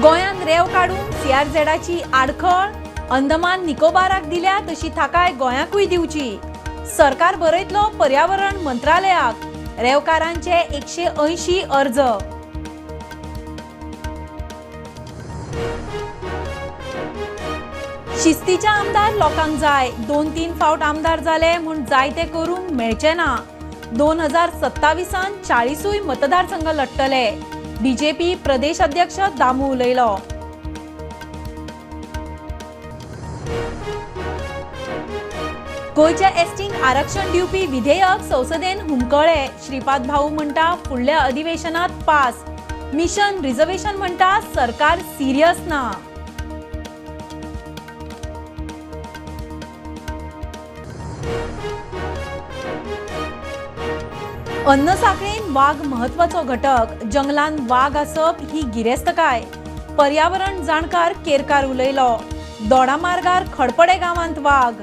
गोंयांत रेंव काडूंक सीआरझेडाची आडखळ. अंदमान निकोबाराक दिल्या तशी थाकाय गोंयाकूय दिवची. सरकार बरयतलो पर्यावरण मंत्रालयाक. रेंवकारांचे 180 अर्ज. शिस्तीचे आमदार लोकांक जाय. 2-3 फावट आमदार जाले म्हूण जाय ते करूंक मेळचे ना. 2027 40 मतदारसंघ लढटले. बीजेपी प्रदेश अध्यक्ष दामू उलयलो. गोंयच्या एसटींक आरक्षण दिवपी विधेयक संसदेन हुमकळे. श्रीपाद भाऊ म्हणटा फुडल्या अधिवेशनात पास. मिशन रिझर्वेशन म्हणटा सरकार सिरियस ना. अन्न साखळेन वाग म्हत्वाचो घटक. जंगलान वाग आसप ही गिरेस्तकाय. पर्यावरण जाणकार केरकार उलयलो. दोडामार्गार खडपडे गांवांत वाग.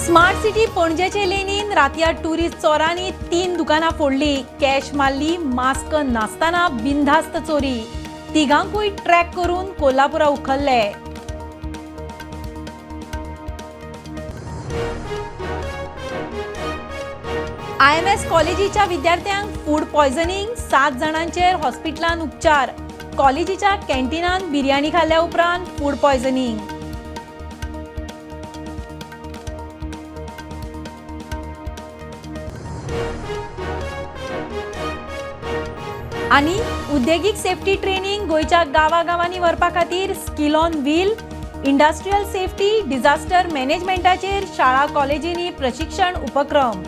स्मार्ट सिटी पणजेचे लेनीन रातया टुरिस्ट चोरांनी 3 दुकानां फोडली. कॅश मारली. मास्क नासतना बिनधास्त चोरी. तिगांकूय ट्रॅक करून कोल्हापुरा उखल्ले. आयएमएस कॉलेजीच्या विद्यार्थ्यांक फूड पॉयझनिंग. 7 जाणांचेर हॉस्पिटलान उपचार. कॉलेजीच्या कॅन्टीनान बिर्याणी खाल्ल्या उपरांत फूड पॉयझनिंग. आनी उद्देगीक सेफ्टी ट्रेनिंग गोंयच्या गांवागांवांनी व्हरपा खातीर skill on wheel. Industrial safety, disaster मॅनेजमेंटाचेर शाळा कॉलेजींनी प्रशिक्षण उपक्रम.